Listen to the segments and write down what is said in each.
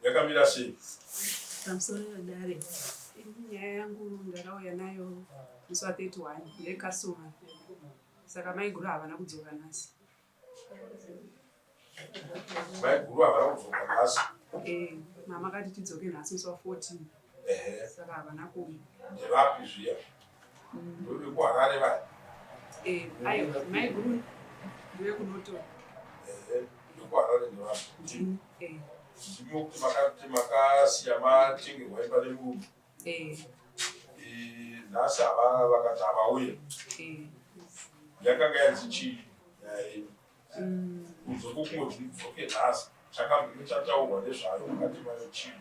Yakamira sei? Pamusoro yedare, nyaya yangu ndakauya nayo musi wa 31 ndeyekasoma, saka maiguru havana kudzoka nhasi. Maiguru havana kudzoka nhasi? Eh, mama akati tidzoke nhasi musi wa 14. Saka havana kuuya. Ndevapi zviya? NdevekuHarare vaya? Eh, aiwa, maiguru ndevekuNorton. Ehe, vekuHarare ndevapi? Ndimi? Eh. Ndimi wekuti makati makasiya matengerwa imba nemurume? Eh. Eh, nhasi hava vakati havauye. Eh. Yakanga yanzi chii nyaya yenyu? Kunze kwokungoti mudzoke nhasi, chakambenge chataurwa nezvayo mukati mayo chii?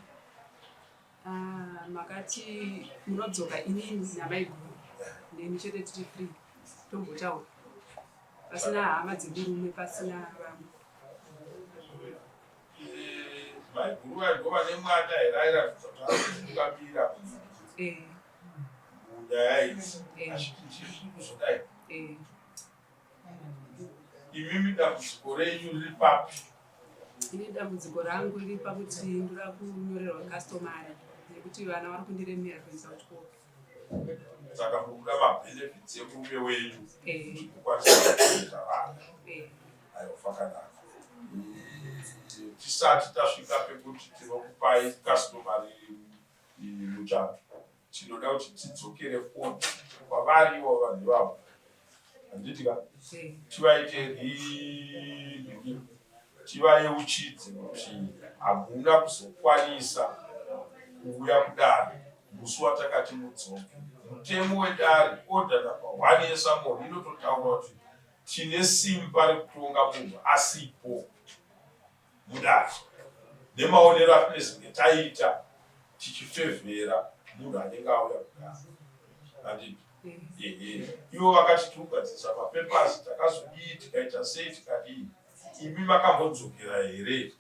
Ah, makati munodzoka inini namaiguru neni chete tiri free tombotaura pasina hama dzemurume, pasina vamwe. Eh, maiguru vayo ndo vane mwana here airatidza kuti anotungamira Eh, munyaya idzi? Eh. Achiti ndizvi kuzodai. Eh. Imimi dambudziko renyu riri papi? Ini dambudziko rangu riri pakuti ndoda kunyorerwa customary nekuti vana vari kundiremera kuendesa kuchikoro. Saka muri kuda mabenefits emurume wenyu Eh. kuti mukwanise kuchengeta vana? Eh. Aiwa, fakanaka. Tisati tasvika pekuti tinokupai customary muchato, tinoda kuti tidzokere futi kwavariwo vanhu ivavo, handiti ka? Eh. Tivaite rinhingi, tivayeuchidze kuti hamuna kuzokwanisa kuuya kudare musi watakati mudzoke. Mutemo wedare, order number 1 yesummon, inototaura kuti tine simba rekutonga munhu asipo mudare nemaonero atinezenge taita tichifevhera munhu anenge auya kudare, handiti? Eh. Ehe, ivo vakati tirikugadzirisa mapapers, takazodii, tikaita sei, tikadii. Imi makambodzokera here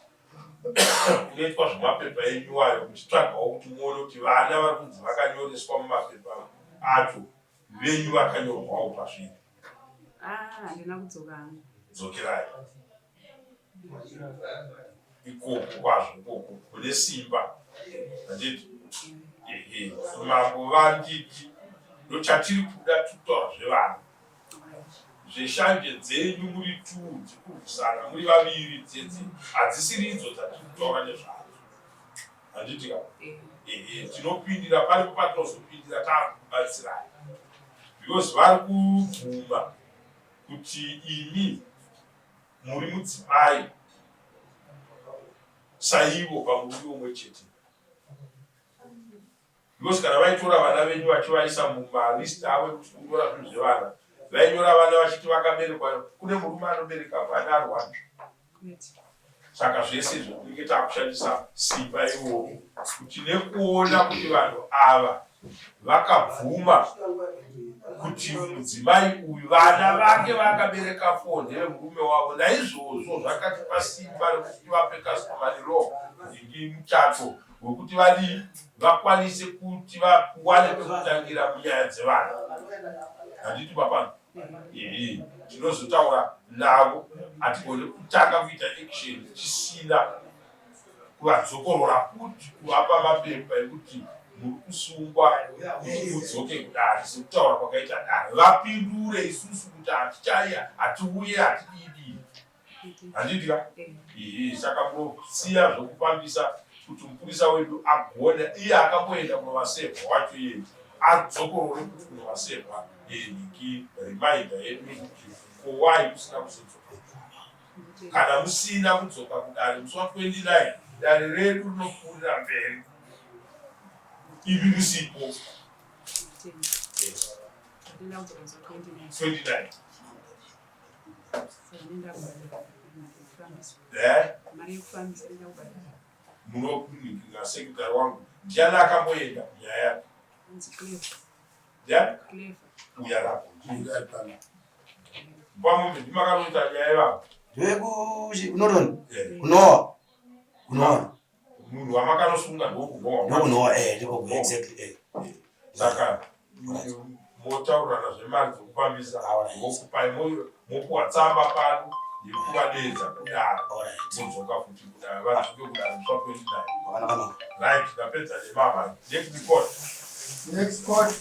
kunoitwa zvemapepa enyu ayo muchitsvagawo kuti muone kuti vana vari kunzi vakanyoreswa mumapepa acho venyu vakanyorwawo pazviri? Ah, handina kudzoka hangu. Dzokerai ikoko kwazvo, ikoko kune simba, handiti? Ehe, mambo vanditi ndochatiri kuda, tutaura zvevana. Zveshanje dzenyu muri two dzekurwisana muri vaviri dzedze hadzisiri idzo dzatiri kutaura nezvadzo, handiti ka? Eh. Ehe, tinopindira paripo patinozopindira taakukubatsirai, because vari kubvuma kuti imi muri mudzimai saivo pamurume umwe chete, because kana vaitora vana venyu vachivaisa mumalist avo ekuti kunyora zvinhu zvevana, vainyora vana vachiti vakaberekwa kune murume anobereka mwana ari one. Kwete. Saka zvese izvo tinenge taakushandisa simba iroro kuti nekuona kuti vanhu ava vakabvuma kuti mudzimai uyu vana vake vakabereka four ndevemurume wavo. Naizvozvo zvakatipa simba rekuti tivape customary law ndingi muchato wekuti vadii, vakwanise kuti vawane pekutangira munyaya dzevana, handiti papano? Ehe, tinozotaura navo. Hatigoni kutanga kuita action tisina kuvadzokorora futi, kuvapa mapepa ekuti muri kusungwa kuti mudzoke kudare sekutaura kwakaita dare, vapindure isusu kuti hatichaiya, hatiuye, hatididi, handiti ka? Ehe, saka munosiya zvokufambisa kuti mupurisa wedu agone iye akamboenda kunovasevha wacho iyeye adzokorore kuti kunovasevha nhingi reminder yedu yekuti kowai musina kuzodzoka. Kana musina kudzoka kudare musi wa29, dare redu rinopfuurira mberi imi musipo. Ndinoda kudzoka musi wa 29. 29. Saka ndinoda kubhadhara mari yekufambisa. Eh? Mari yekufambisa ndinoda kubhadhara. Munokuningira secretary wangu, ndiani akamboenda kunyaya yake? Anzi Clever. Ndiani? Clever. Uya rako pamwe ndimakanoita nyaya ivavo. NdevekuNorton. Eh. Kunoa, kunoa. Munhu wamakanosunga ndokunoa? Ndokunoa, eh, ndiko exactly, eh. Saka motaurirana zvemari dzokufambisa. Alright. Mokupai, mopuwa tsamba pano. Yekuvadeedza kudaro. Modzoka futi kudaro, vadzoke kudaro musi wa 29. Right, ndapedza nemama. Next court. Next court.